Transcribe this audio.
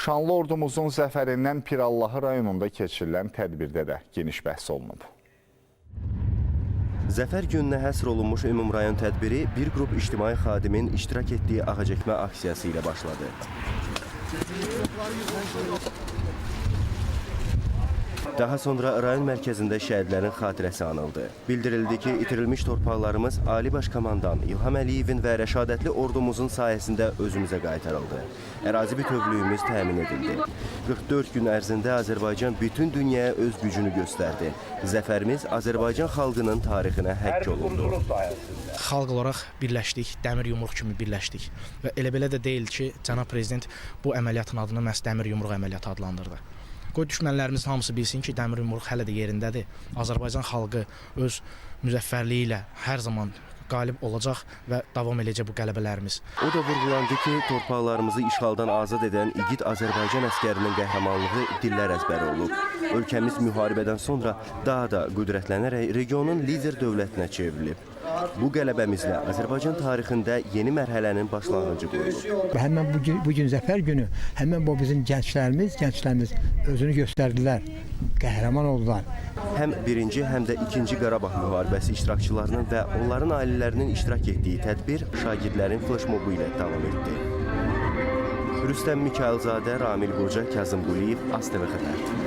Şanlı ordumuzun zəfərindən Pirallahı rayonunda keçirilən tədbirdə də geniş bəhs olunub. Zəfər gününə həsr olunmuş ümumrayon tədbiri bir qrup ictimai xadimin iştirak etdiyi ağac əkmə aksiyası ilə başladı. Daha sonra rayon mərkəzində şəhidlərin xatirəsi anıldı. Bildirildi ki, itirilmiş torpaqlarımız Ali Baş Komandan İlham Əliyevin və rəşadətli ordumuzun sayəsində özümüzə qaytarıldı. Ərazi bütövlüyümüz təmin edildi. 44 gün ərzində Azərbaycan bütün dünyaya öz gücünü göstərdi. Zəfərimiz Azərbaycan xalqının tarixinə həkk olundu. Xalq olaraq birləşdik, dəmir yumruq kimi birləşdik. Və elə belə də deyil ki, cənab prezident bu əməliyyatın adını məhz dəmir yumruq əməliyyatı adlandırdı. Qoy düşmənlərimizin hamısı bilsin ki, dəmir yumruq hələ də yerindədir. Azərbaycan xalqı öz müzəffərliyi ilə hər zaman qalib olacaq və davam eləyəcək bu qələbələrimiz. O da vurğulandı ki, torpaqlarımızı işğaldan azad edən igid Azərbaycan əskərinin qəhrəmanlığı dillər əzbəri olub. Ölkəmiz müharibədən sonra daha da qüdrətlənərək regionun lider dövlətinə çevrilib. Bu qələbəmizlə Azərbaycan tarixində yeni mərhələnin başlanğıcı qoyulub. Həmin bu gün zəfər günü, həmin bu bizim gənclərimiz özünü göstərdilər, qəhrəman oldular. Həm birinci, həm də ikinci Qarabağ müharibəsi iştirakçılarının və onların ailələrinin iştirak etdiyi tədbir şagirdlərin fleşmobu ilə davam etdi. Rüstəm Mikayılzadə, Ramil Qoca, Kazım Quliyev, ASTV xəbər.